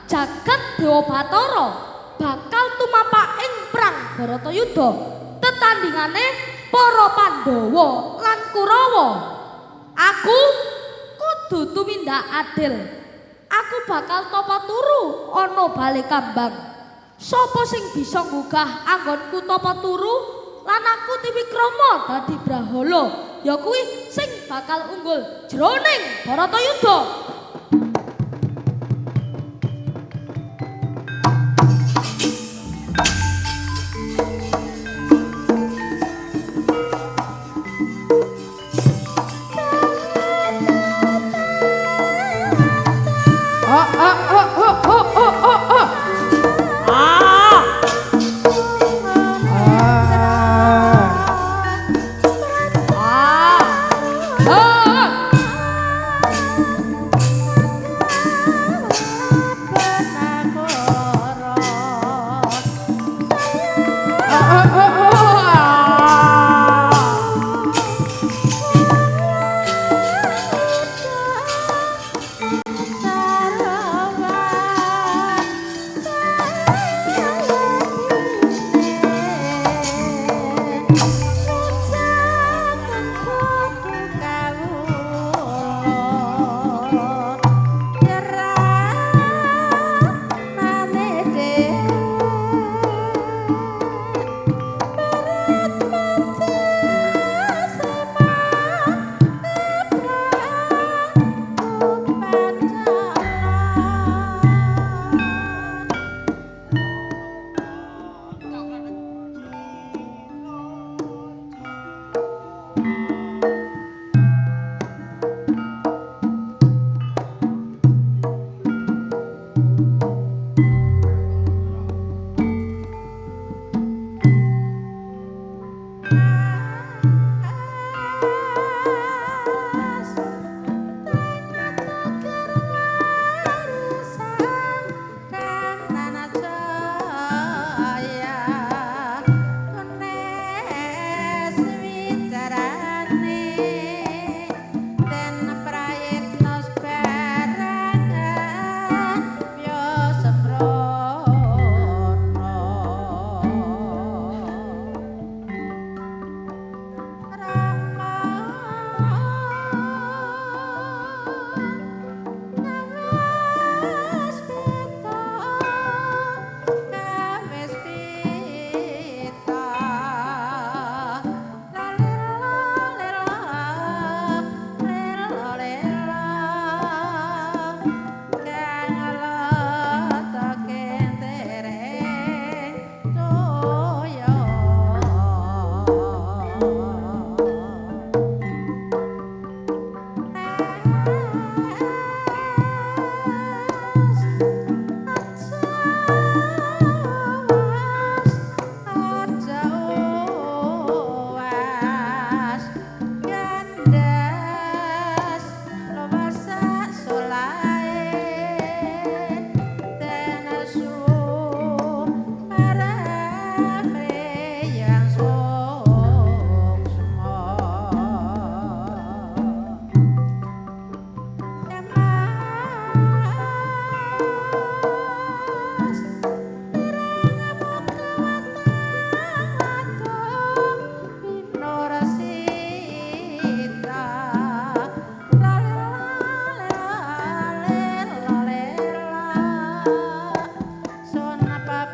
Jagat Dewa Bathara bakal tumapak ing perang Bharatayuda tetandingane para Pandhawa lan Kurawa. Aku kudu tumindak adil. Aku bakal tapa turu ana bale kambang. Sapa sing bisa nggugah anggonku tapa turu lan aku tiwikrama dadi brahala, ya kuwi sing bakal unggul jroning Bharatayuda.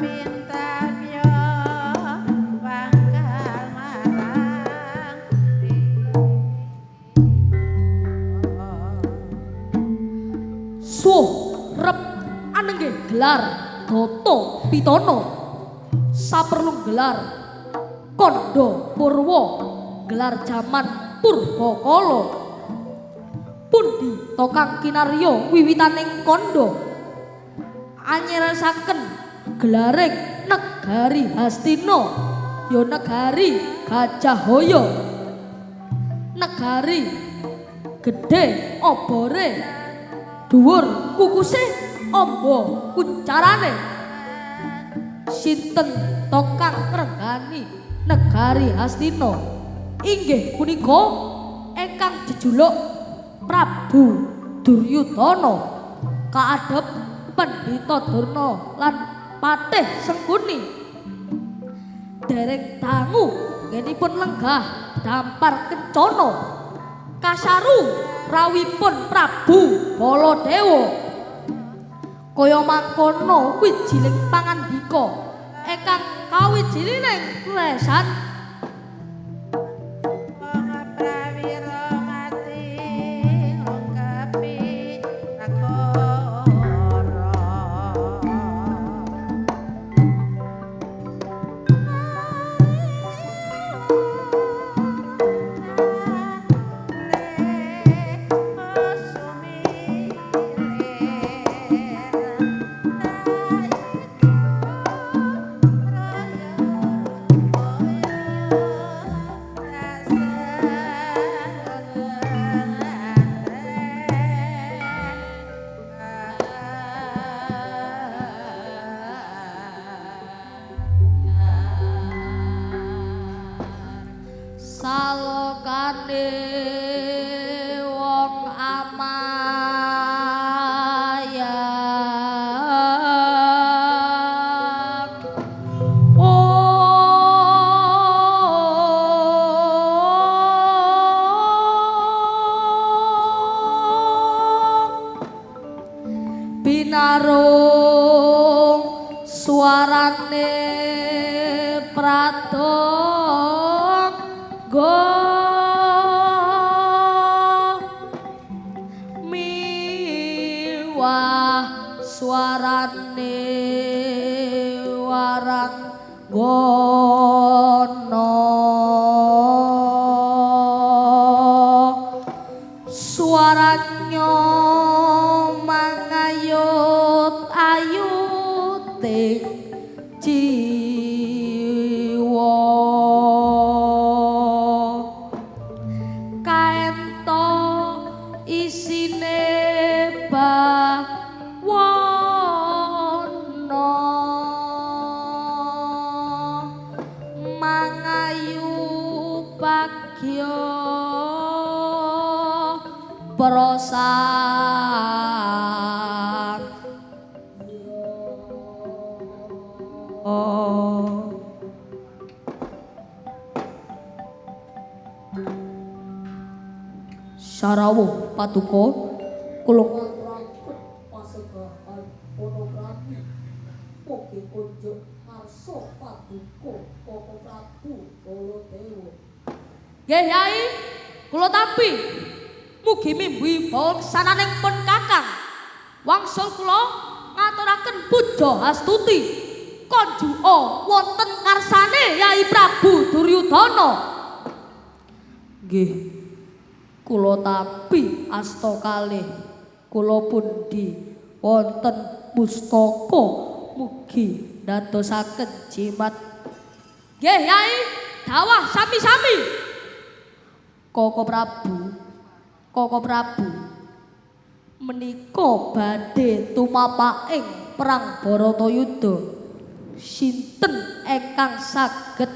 Pintar gelar Data Pitana, saperlu gelar Kandha Purwa, gelar jaman Purbakala. Pundi to kang kinarya wiwitaning kandha anyeresaken gelaring negari Hastina, ya negari Gajahaya, negari gedhe obore, dhuwur kukuse, amba kuncarane. Sinten to kang ngrenggani negari Hastina? Inggih punika ingkang jejuluk Prabu Duryudana, kaadhep Pandhita Durna lan Patih Sengkuni. Dereng dangu nggenipun lenggah dampar kencana, kasaru rawuhipun Prabu Baladewa. Kaya mangkono wijiling pangandika ingkang kawijilining lesan. Prawira mati ngungkepi nagara. Salokane wong amayang, oh binarung suarane pratangga, miwah suarane waranggana, suaranya mangayut ayuting jiwa, kaento isine bawana, mangayu bagya prosan. Sarawuh paduka, kula ngaturaken pasegahan Ponokrami, mugi kunjuk ngarsa paduka Koko Prabu Baladewa. Nggih Yai, kula tampi. Mugi mimbuhi bawa kesananing pun Kakang. Wangsul kula ngaturaken puja astuti konjuka wonten ngarsane Yai Prabu Duryudana. Nggih, kula tampi asta kalih kula pundi wonten pustaka, mugi ndadosaken jimat. Nggih Yai, dawah sami-sami. Koko Prabu, Koko Prabu, menika badhe tumapaking perang Baratayuda. Sinten ingkang saged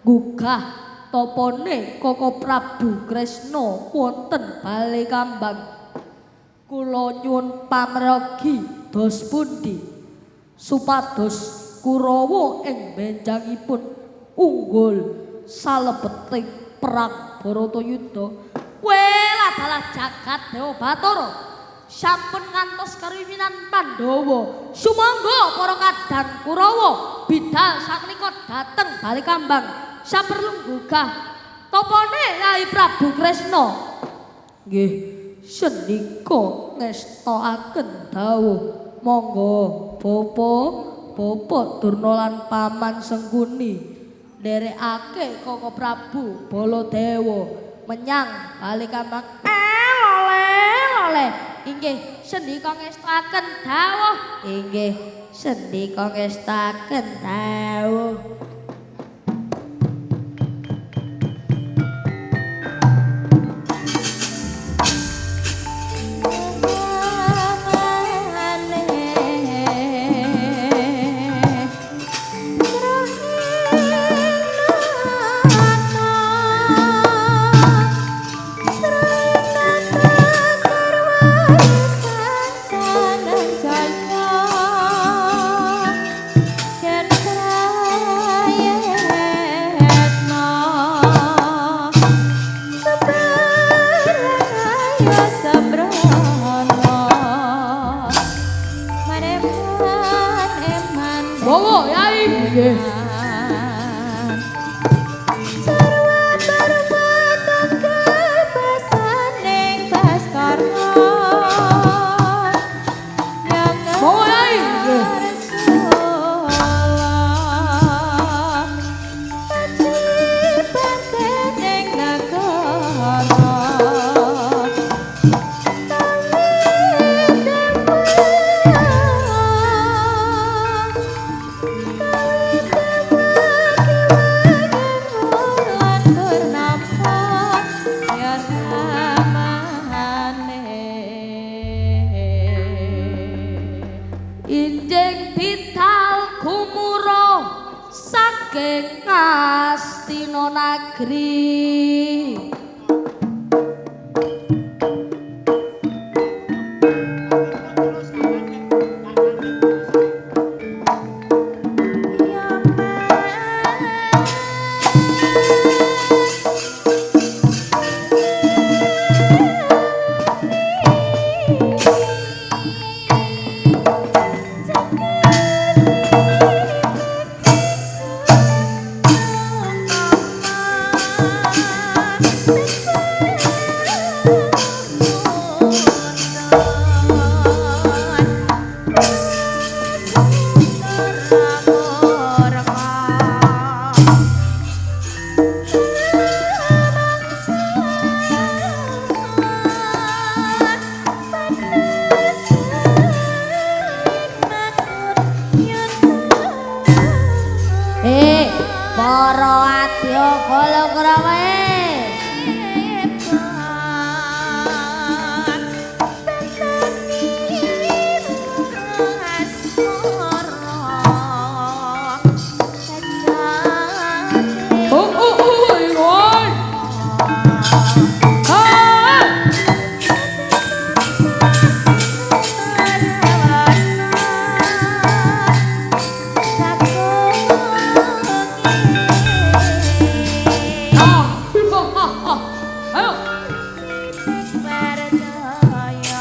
nggugah topone Koko Prabu Kresna wonten bale kambang? Kula nyuwun pamregi dos pundi supados Kurawa ing benjangipun unggul salebeting perang Baratayuda. Welah dalah jagat Dewa Bathara, sampun ngantos kariminan Pandhawa. Sumangga para kadang Kurawa bidal sakmenika dhateng bale kambang, saperlu nggugah topone Yai Prabu Kresna. Nggih, sendika ngestokaken dawuh. Monggo Bapak, Bapak Durna lan Paman Sengkuni nderekake Koko Prabu Baladewa menyang Balekambang. Lole, lole. Inggih sendika ngestuaken dawuh. Inggih sendika ngestuaken dawuh. Monggo Yai. Nggih. Monggo Yai. Nggih. Injing bidal gumuro saking Ngastina Nagri. Para adya kala krawe. Oh oh oh oi. Ah! Ayo.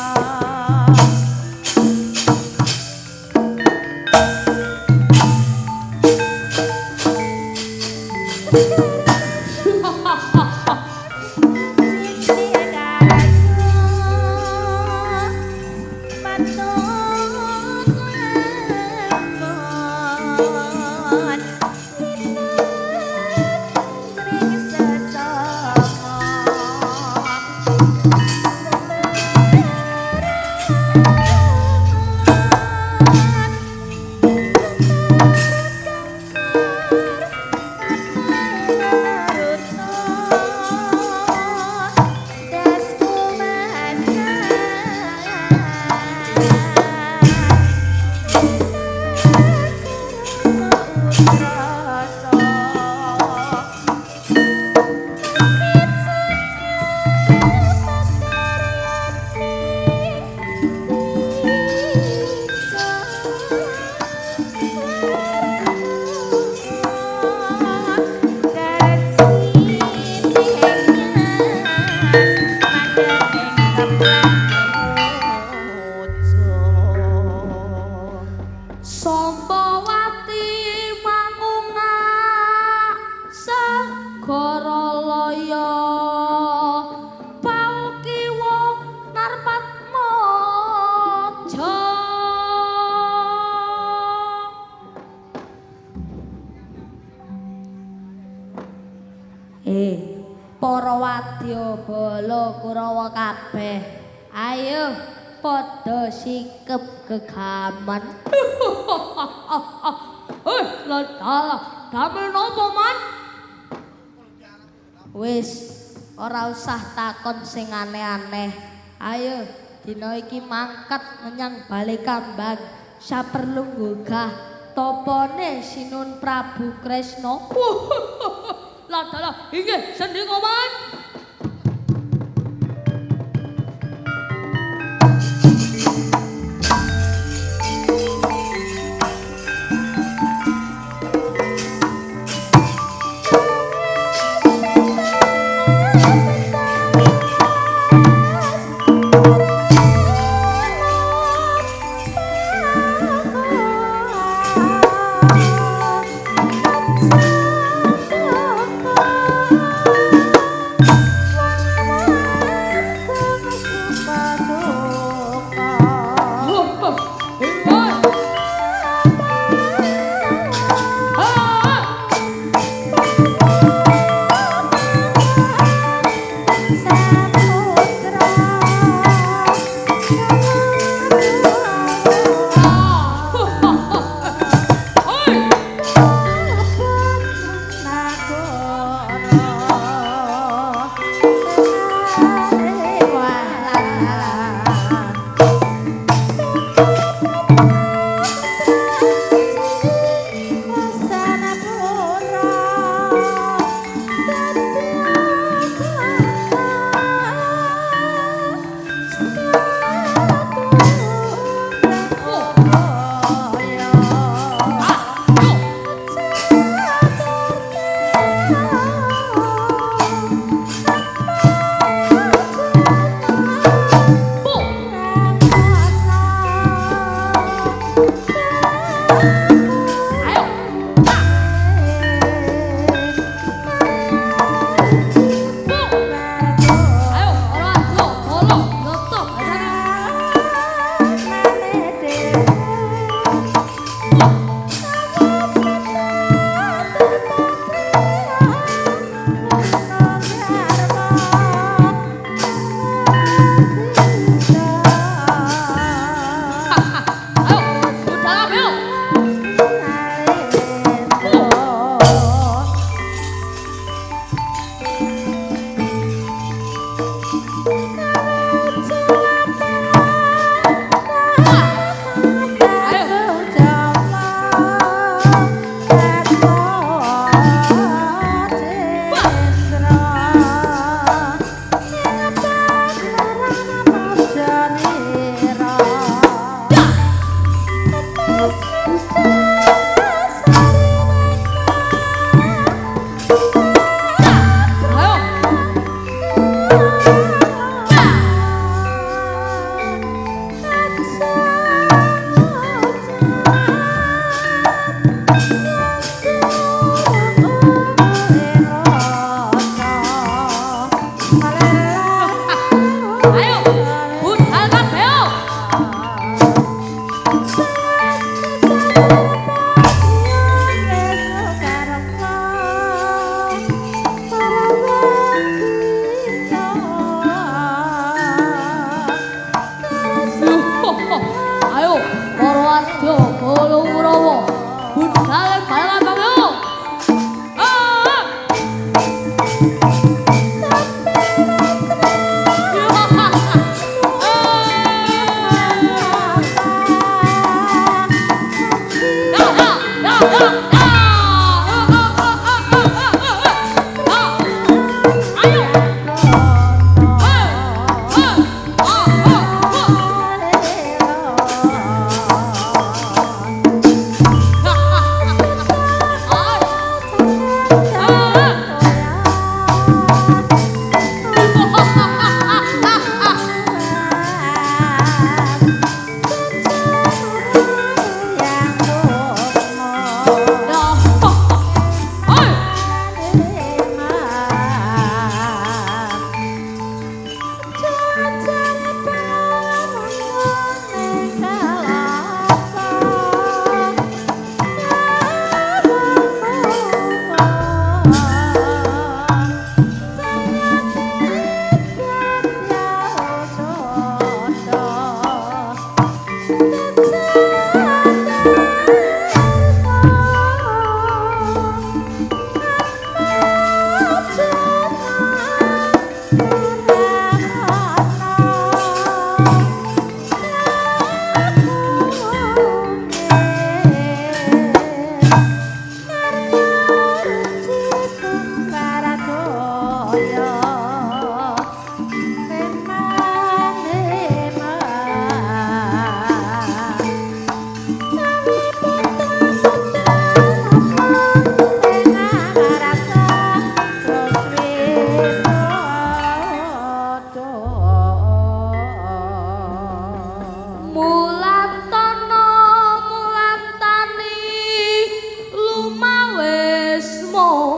Para wadyabala Kurawa kabeh. Ayo padha sikep gegaman. Hei, ladala, damel napa, Man? Wis, ora usah takon sing aneh-aneh. Ayo, dina iki mangkat menyang Balekambang. Saperlu nggugah topone Sinun Prabu Kresna. Ladala, inggih sendika, Man. Ah.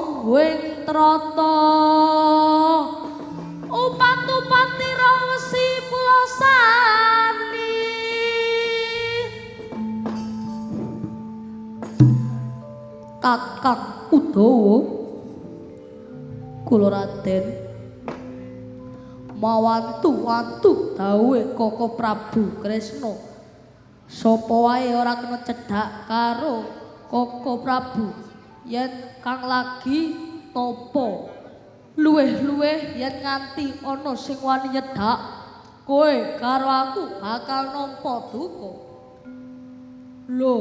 sungguing trata upat-upatira wesi pulosani. Kakang Udawa, kula Raden mawantu-wantu dawuhe Koko Prabu Kresna. Sapa wae ora kena cedhak karo Koko Prabu yen kang lagi tapa. Luwih-luwih yen nganti ana sing wani nyedhak, kowe karo aku bakal nampa duka. Lho,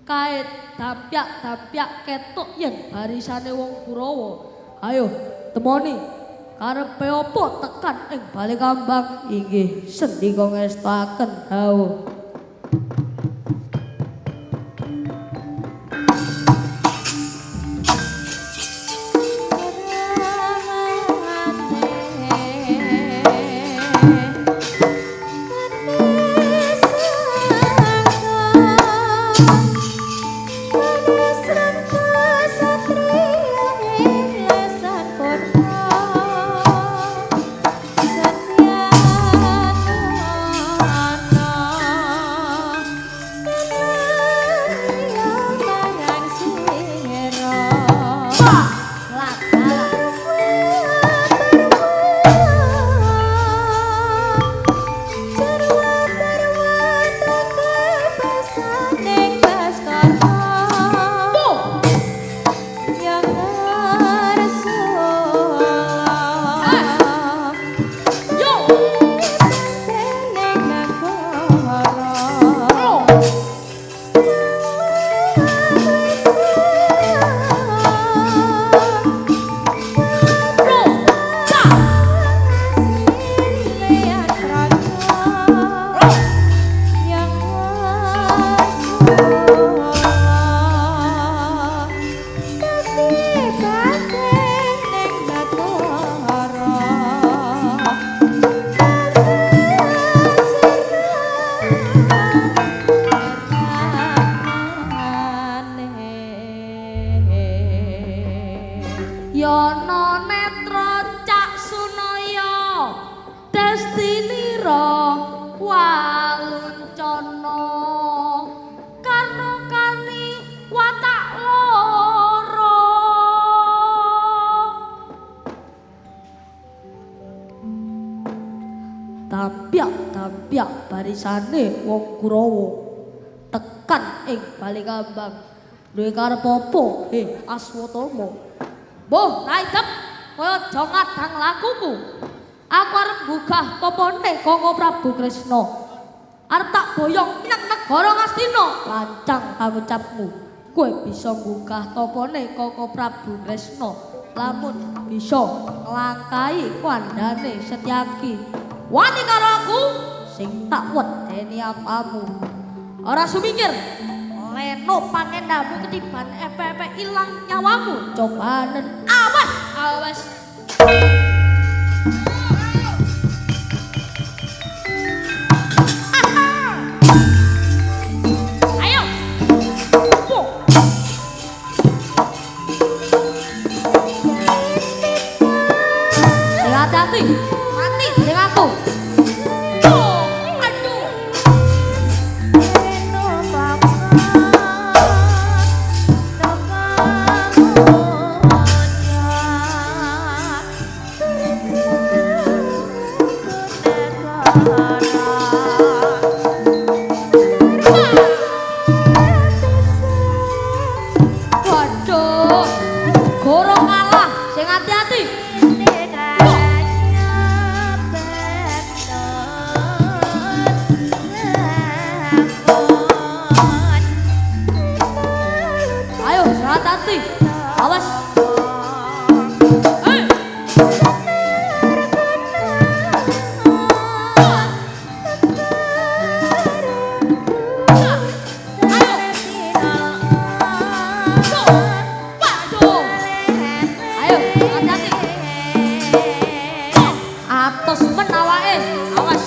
kae dampyak-dampyak ketok yen barisane wong Kurawa. Ayo temoni. Karepe apa tekan ing Balekambang? Inggih sendika ngestakaken dawuh. Yana netra cak sunaya destinira waluncana karna kani watak loro. Tampyak-tampyak barisane wong Kurawa tekan ing Balekambang. Duwe karep apa? He Aswatama. Mboh, raidep kowe aja ngadang lakuku. Aku arep nggugah topone Koko Prabu Kresna. Arep tak boyong menyang negara Ngastina. Lancang pangucapmu. Kowe bisa nggugah topone Koko Prabu Kresna. Lamun bisa nglangkahi kandhane Setyaki. Wani karo aku sing tak wedeni apamu. Ora sumingkir. Leno pangendamu ketiban epe-epe ilang nyawamu. Cobanen awas, awas. Ayo. Sing hati-hati, mati sing aku. Awas. Hey. Ayo, hati-hati. Atos men awake, awas.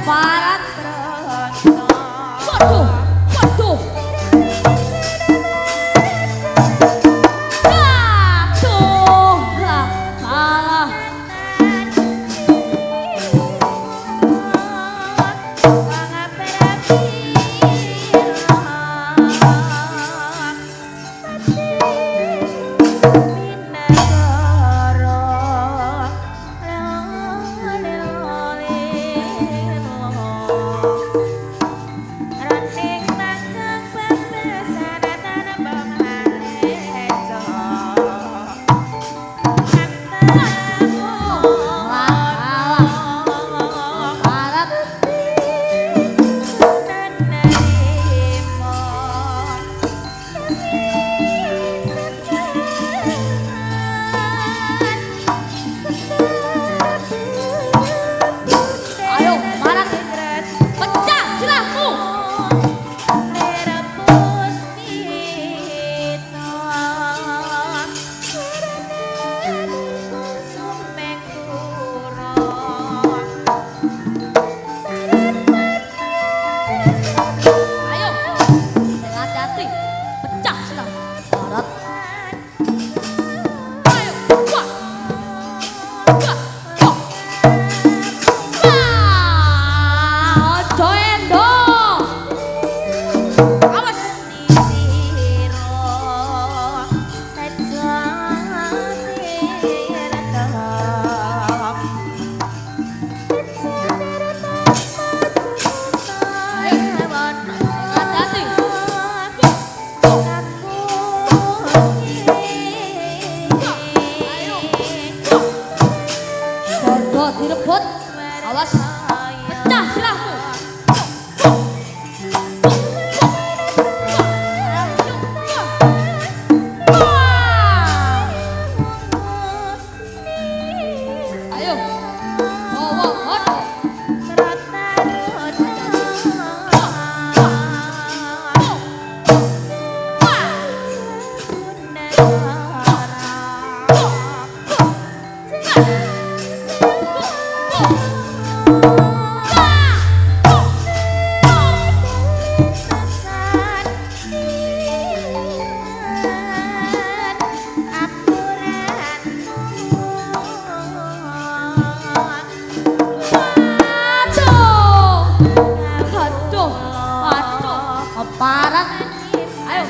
Keparat. Waduh, waduh. Aduh, salah. Keparat. Ayo, Marat. Pecah silahmu. Ayo, hati-hati. Pecah silahmu. Marat. Ayo, wah. Wah, wah. Wah, ojo endo. Awas. Hati-hati. Ayo. Bodoh direbut. Awas. Pecah silahmu. Ayo. Bawa bodoh. Aduh. Aduh. Aduh. Keparat. Ayo.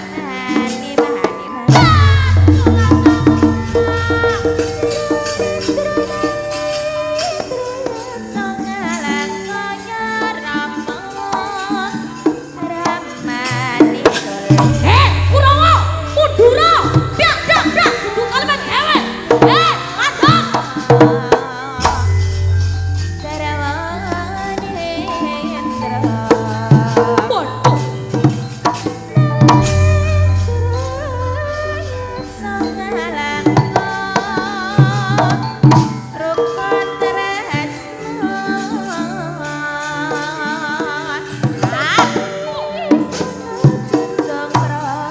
Eh, Kurawa, mundura. Piak, piak, piak. Kudu kalimat ewe. Eh, mandek. Bodoh.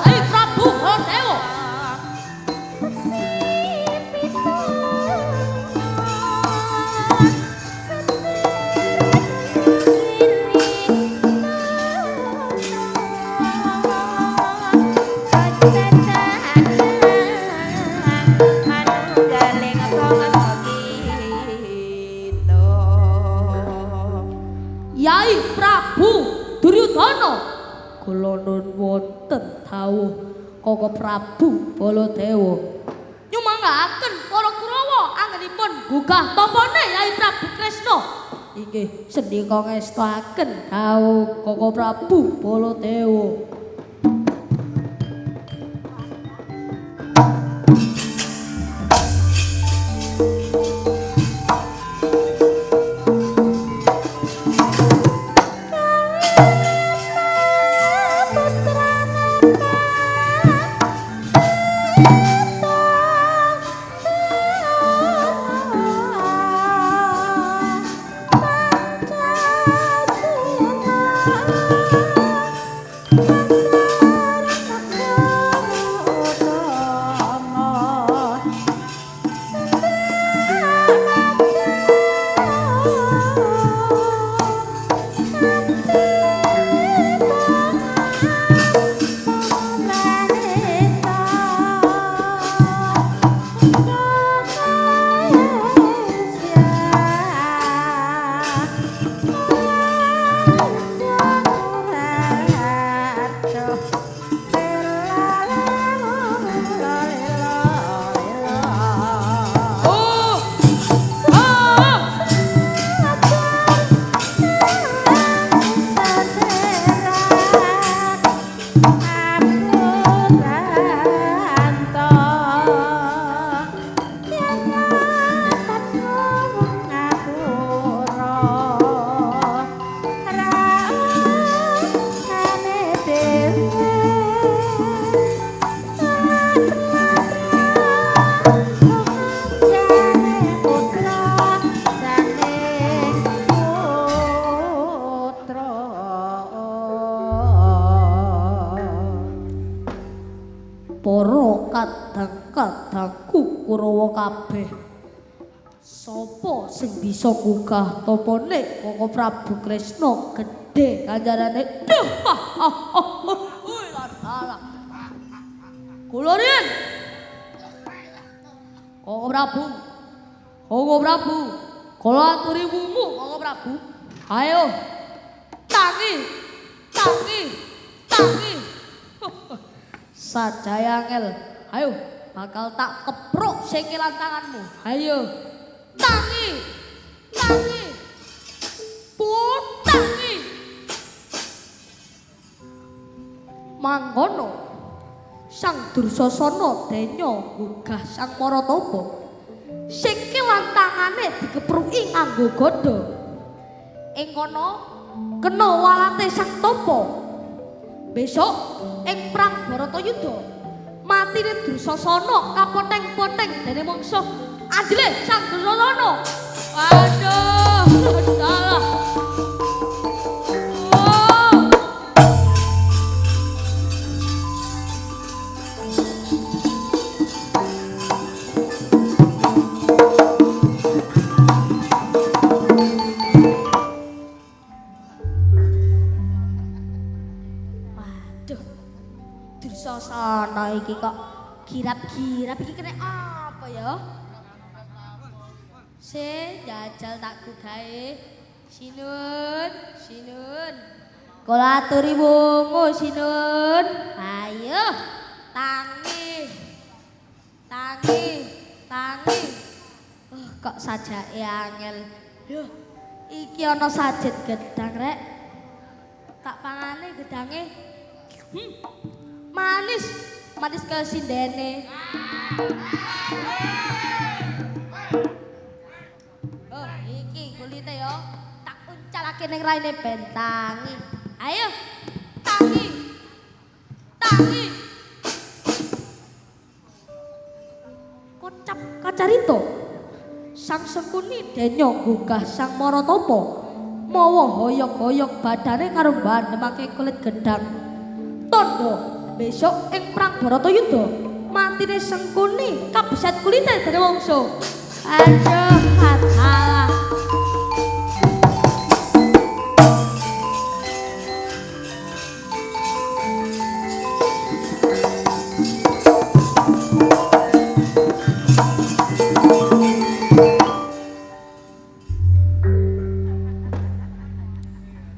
Ayo Prabu Baladewa. Yai Prabu Duryudana. Kula nun wonten dawuh Koko Prabu Baladewa. Nyumanggaken para Kurawa anggenipun gugah tampane Yai Prabu Kresna. Inggih sendika ngestakaken dawuh Koko Prabu Baladewa. Pancasila. Kurawa kabeh. Sopo sing bisa gugah topone Koko Prabu Kresna gedhe ganjarane. Duh. Salah. Kula riyin. Koko Prabu. Koko Prabu. Kula aturi wungu Koko Prabu. Ayo. Tangi. Tangi. Tangi. Sajaya angel. Ayo, bakal tak kepruk sikil tanganmu. Ayo. Tangi. Tangi. Putangi. Mangkono Sang Dursasana denya gugah Sang Maratapa. Sikil lan tangane dikepruki nganggo gada. Ing kono kena walate Sang Tapa. Besok ing perang Bharatayuda matine Dursasana kapoteng-poteng dening mungsuh adile Sang Dursasana. Waduh, salah. Oh. Waduh. Dursasana iki kok girap-girap iki kena apa ya? Se jajal tak gugahe. Sinun, sinun. Kula aturi wungu sinun. Ayo, tangi. Tangi, tangi. Oh, kok sajake angel. Loh, iki ana sajet gedang rek. Tak pangane gedange. Manis, manis ke sindene. Oh, iki kulite yo. Tak uncalake ning raine ben tangi. Ayo, tangi. Tangi. Kocap kacarita. Sang Sengkuni denya gugah Sang Maratapa. Mawa hoyok-hoyok badane karo mbandemake kulit gedang. Tondo besok ing perang Bharatayuda matine Sengkuni kabeset kulite dening mungsuh. Aduh, salah.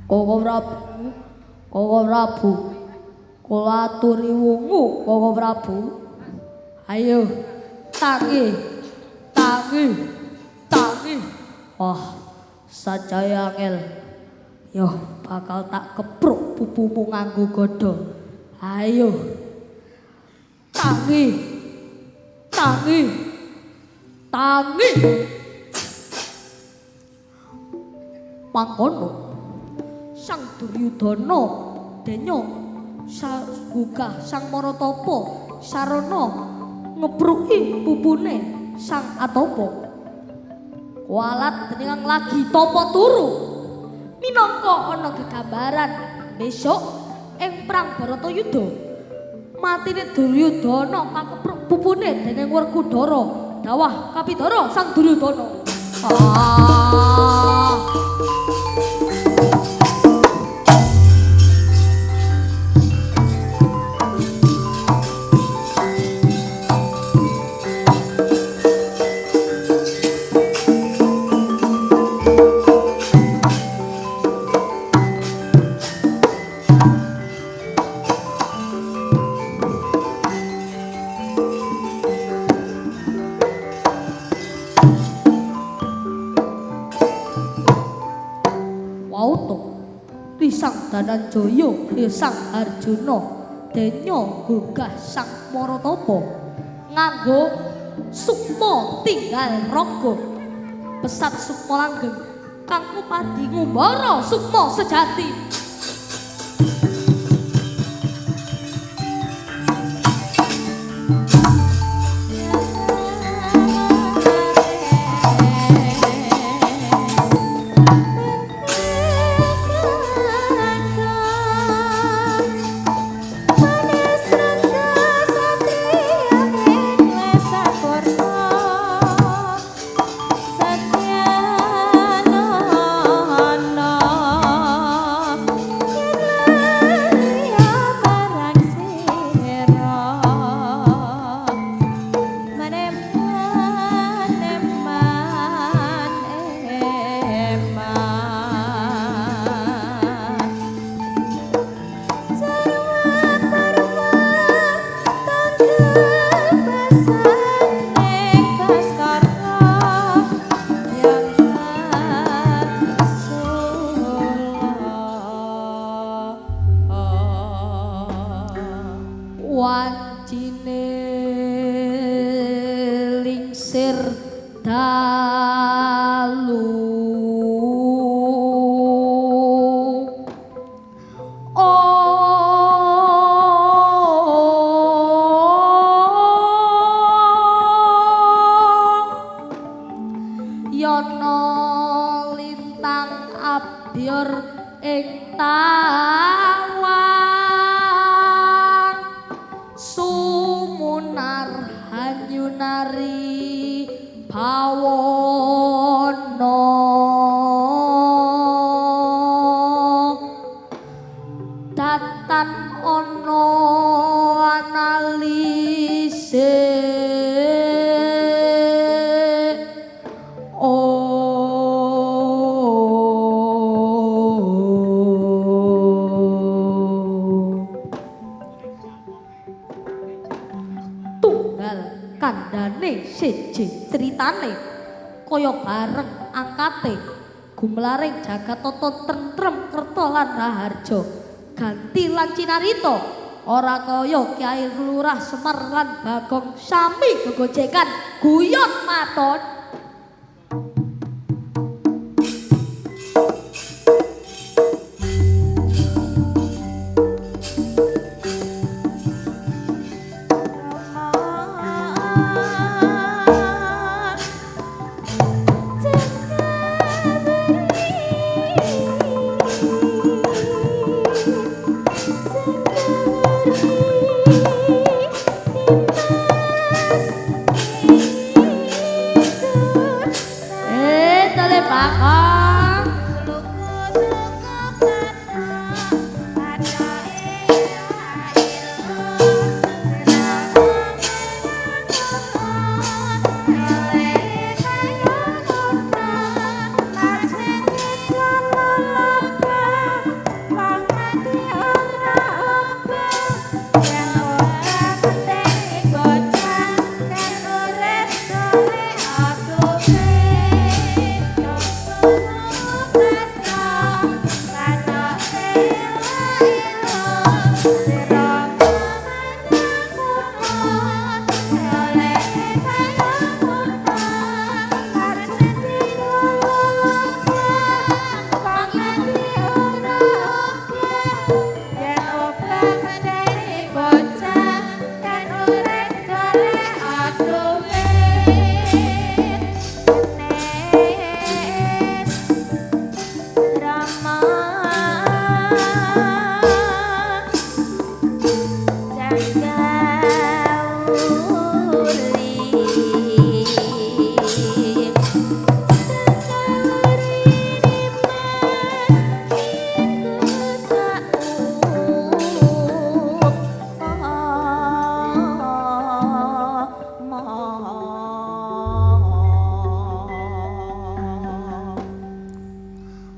Koko Prabu, Koko Prabu, kula aturi wungu Koko Prabu. Ayo, tangi, tangi, tangi. Wah, sajaya angel. Yo, bakal tak kepruk pupumu nganggo gada. Ayo, tangi, tangi, tangi. Mangkono Sang Duryudana denya gugah Sang Maratapa sarana ngepruki pupune Sang Atapa. Kualat dening lagi tapa turu. Minangka ana gegambaran besok ing perang Bharatayuda matine Duryudana kakepruk pupune dening Werkudara dawah Kapidara Sang Duryudana. Ah. Sang Dananjaya ya Sang Arjuna denya gugah Sang Maratapa nganggo sukma tinggal raga pesat sukma langgeng kang ngupadi ngumbara sukma sejati. Manis rengga satria ing lesakurna. ing tawang sumunar hanyunari bawono datan ono analise oh tunggal kandhane siji critane kaya bareng angkate gumlaring jagat tata tentrem kerta lan raharja ganti lan cinarita ora kaya Kyai Lurah Semar lan Bagong sami gegojekan guyon maton. Eh, tole Bagong.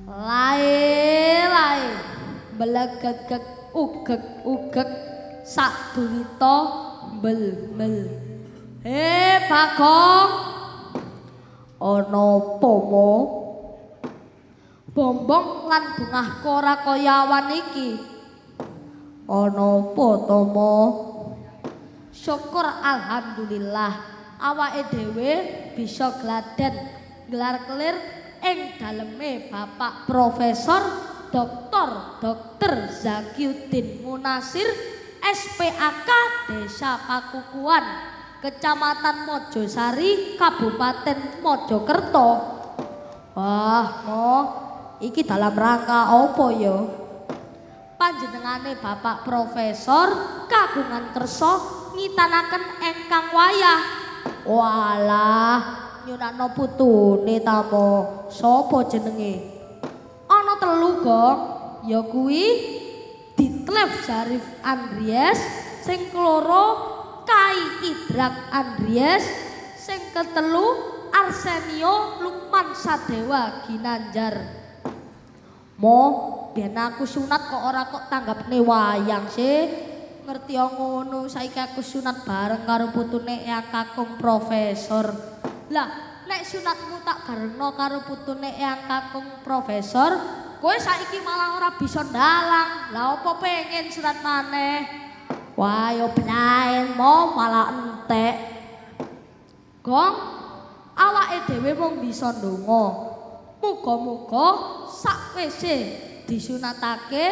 Lae lae belegegeg ugeg ugeg sak duwita bel bel. Eh Bagong, ana apa mo? Bombong lan bungahku ora kaya awan iki. Ana apa to mo? Syukur alhamdulillah awake dhewe bisa gladen gelar kelir ing daleme Bapak Profesor Dr. Dr. Zakiuddin Munasir SPAK Desa Pakukuhan, Kecamatan Mojosari, Kabupaten Mojokerto. Wah, mo, iki dalam rangka apa ya? Panjenengane Bapak Profesor kagungan kersa ngitanaken engkang wayah. Walah, nyunakno putune ta mo. Sapa jenenge? Ana telu, Gong. Ya kuwi Ditlef Zarif Andries, sing keloro Kai Idrak Andries, sing ketelu Arsenio Lukman Sadewa Ginanjar. Mo, biyen aku sunat kok ora kok tanggapne wayang sih. Ngerti ngono, saiki aku sunat bareng karo putune Eyang Kakung Profesor. Lah, nek sunatmu tak barengno karo putune Eyang Kakung Profesor, kowe saiki malah ora bisa ndalang. Lah opo pengen sunat maneh? Wah, yo blaen mo malah entek. Gong, awake dhewe mung bisa ndonga. Muga-muga sakwise disunatake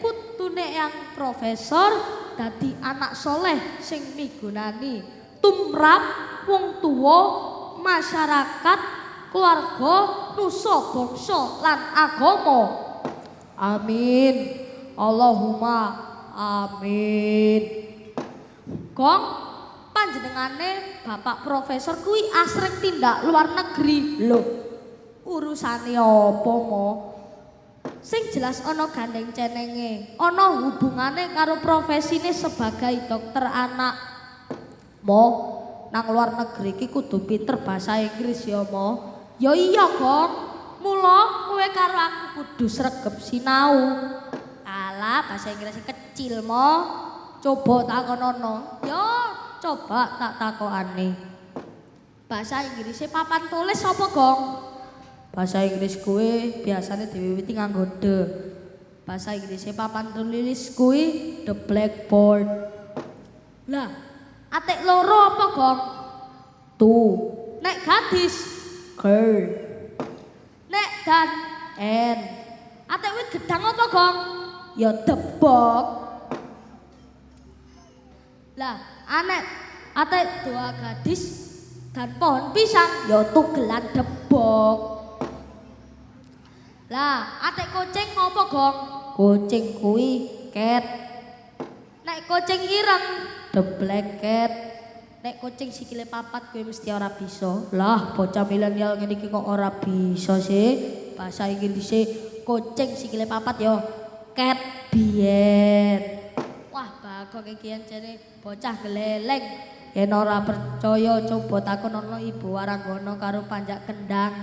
putune Eyang Profesor dadi anak soleh sing migunani tumrap wong tuwa, masyarakat, keluarga, nusa bangsa lan agama. Amin. Allahumma amin. Gong, panjenengane Bapak Profesor kuwi asring tindak luar negeri. Lho, urusane apa mo? Sing jelas ana gandeng cenenge, ana hubungane karo profesine sebagai dokter anak. Mo, nang luar negeri iki kudu pinter bahasa Inggris ya, Mo. Ya iya, Gong. Mula kowe karo aku kudu sregep sinau. Alah, bahasa Inggris kecil, Mo. Coba takonono. Ya, coba tak takokane. Bahasa Inggrisnya papan tulis apa, Gong? Bahasa Inggris kuwi biasane diwiwiti nganggo the. Bahasa Inggrisnya papan tulis kuwi the blackboard. Lah, atik loro apa, Gong? Two. Nek gadis, girl. Nek dan n. Atik wit gedang apa, Gong? Ya debok. Lah, anek atik dua gadis dan pohon pisang ya tugelan debok. Lah, atik kucing apa, Gong? Kucing kuwi cat. Nek kucing ireng the black cat. Nek kucing sikile papat kuwi mesti ora bisa. Lah, bocah milenial ngene iki kok ora bisa sih. Bahasa Inggrise kucing sikile papat ya cat biyen. Wah, Bagong iki jane bocah geleleng. Yen ora percaya coba takon ana Ibu Waranggana karo Panjak Kendang.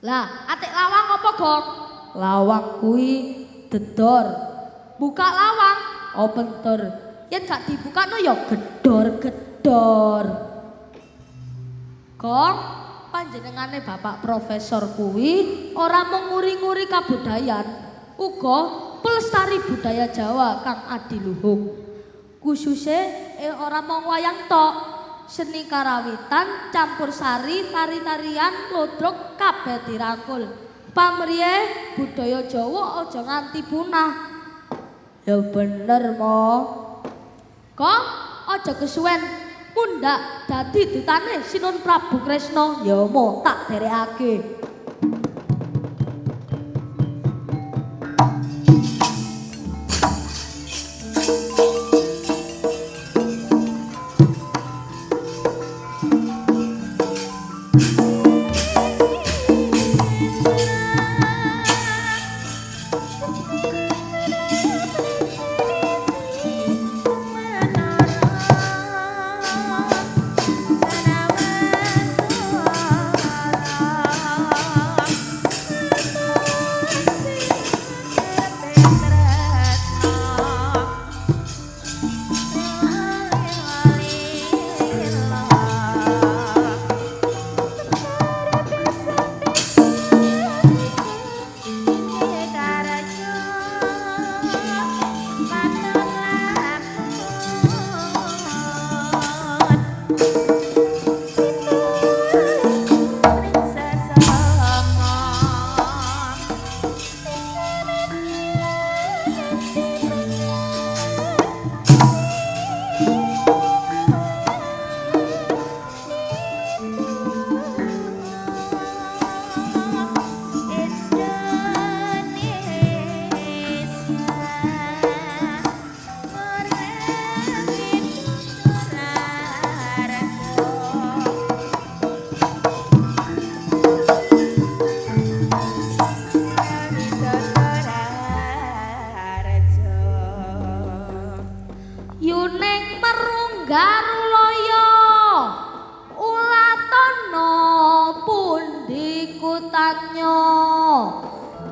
Lah, atik lawang apa, Gong? Lawang kuwi dedor. Buka lawang, open door. Yen gak dibukakno ya gedor-gedor. Gong, panjenengane Bapak Profesor kuwi ora mung nguri-nguri kabudayan, uga pelestari budaya Jawa kang adiluhung. Kususe ora mung wayang tok, seni karawitan, campur sari, tari-tarian, lodrok kabeh dirangkul. Pamriye budaya Jawa aja nganti punah. Ya bener, Mo. Kok aja kesuwen mundhak dadi dutane Sinun Prabu Kresna. Ya mo tak derekake. Yuning merunggarulaya ulatana pundi kutanya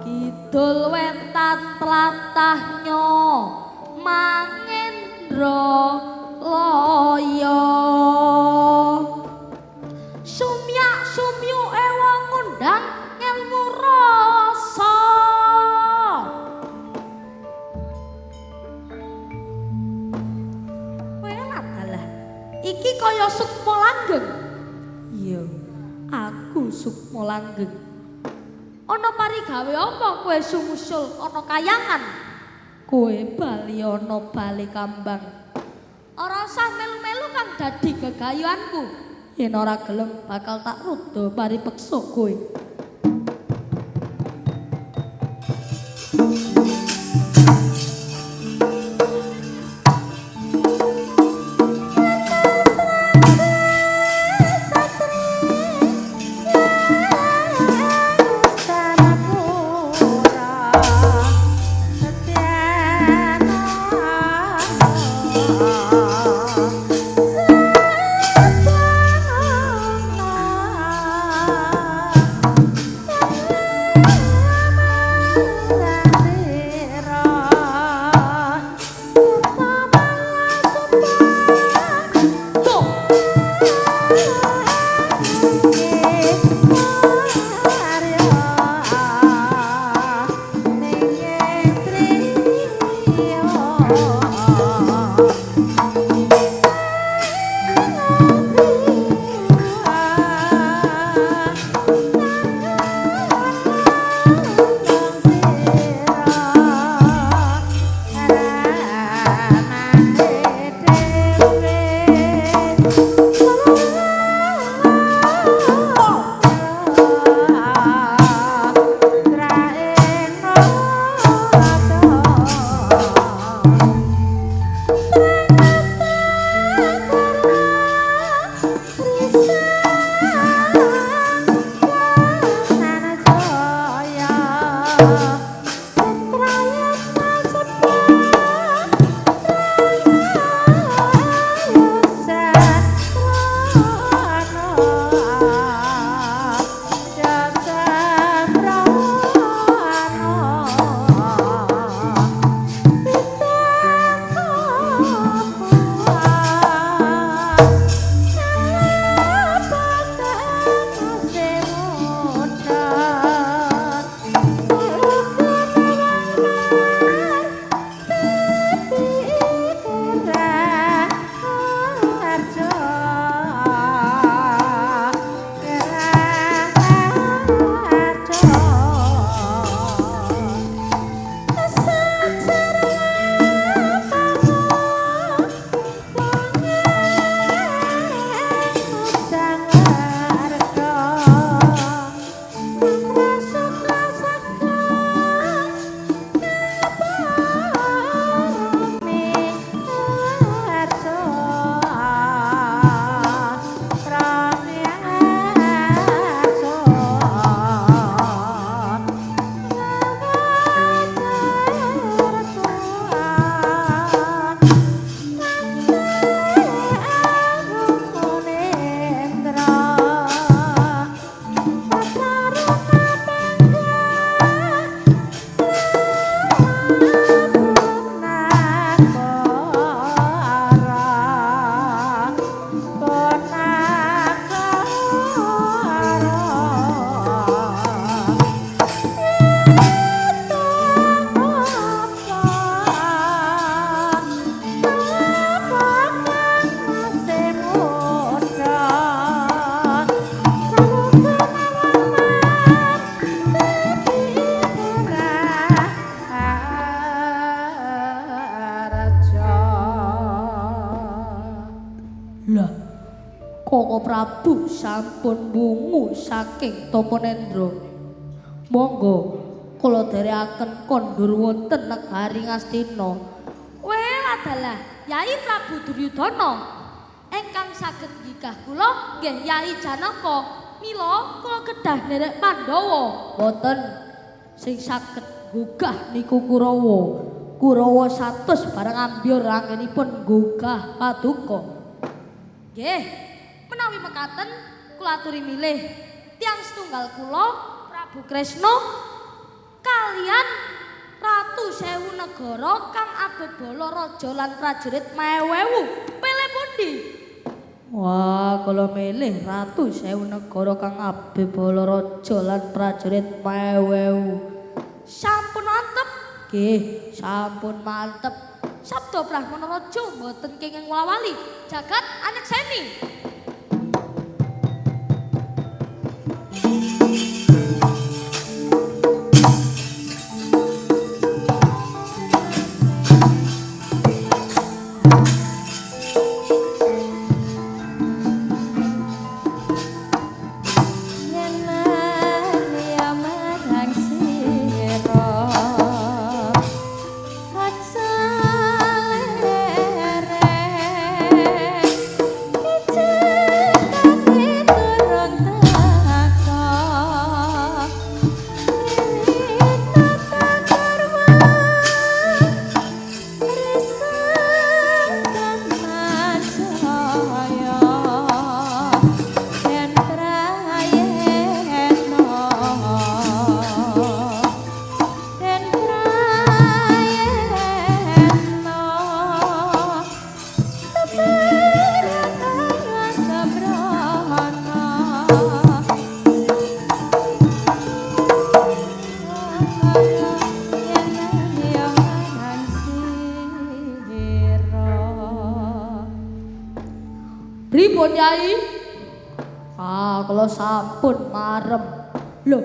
kidul wetan tlatahnya mangendra laya sumyak sumyuke wong ngundang ngelmu rasa. Iki kaya Sukma Langgeng. Iya, aku Sukma Langgeng. Ana parigawe apa kowe sumusul ana kayangan? Kowe bali ana bali kambang. Ora usah melu-melu kang dadi gegayuhanku. Yen ora gelem bakal tak rudha paripeksa kowe. Koko Prabu sampun wungu saking Tapanendra. Monggo kula dherekaken kondur wonten negari Ngastina. Weladalah Yai Prabu Duryudana ingkang saged nggigah kula nggih Yai Janaka. Mila kula kedah nderek Pandhawa. Boten sing saged nggugah niku Kurawa. Kurawa 100 bareng ambyur anggenipun nggugah paduka. Nggih. Menawi mekaten kula aturi milih tiyang setunggal kula Prabu Kresna kalian Ratu Sewu Negara kang abebala raja lan prajurit maewewu. Pilih pundi? Wah, kula milih Ratu Sewu Negara kang abebala raja lan prajurit maewewu. Sampun mantep. Nggih, sampun mantep. Sabda Brahmana Raja mboten kenging wawali. Jagat anekseni. Yai? Ah, kula sampun marem. Lho,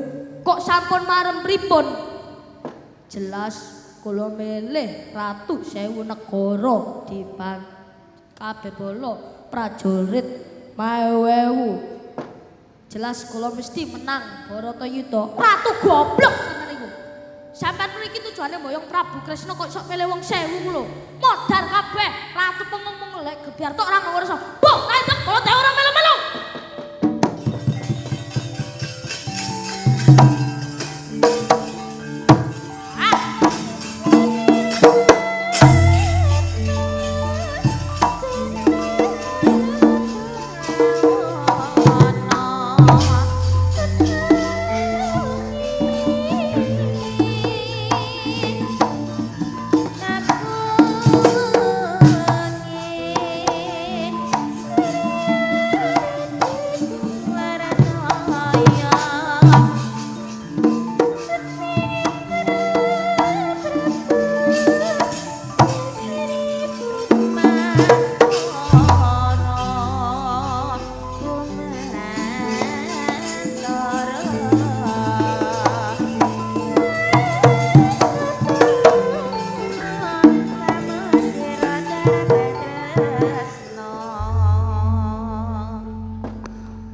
kok sampun marem pripun? Jelas kula milih Ratu Sewu Negara dibanding kabeh bala prajurit maewu. Jelas kula mesti menang Baratayuda. Ratu goblok sampean iku. Sampean mriki tujuane mboyong Prabu Kresna kok sok milih wong sewu ku lho. Modar kabeh, ratu pengomong lek gebyar tok ora ngurus. Boh, naik kula teh ora melu-melu. Ah.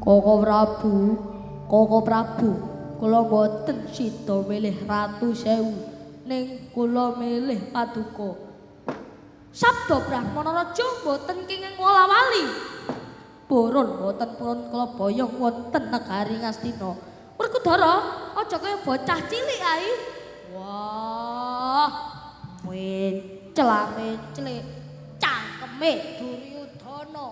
Koko Prabu, Koko Prabu, kula mboten sida milih Ratu Sewu, ning kula milih Paduka. Sabda Brahmana Raja mboten kenging wola-wali. Purun mboten purun kula boyong wonten negari Ngastina. Werkudara, aja kaya bocah cilik ae. Wah, mencla-mencle cangkeme Duryudana.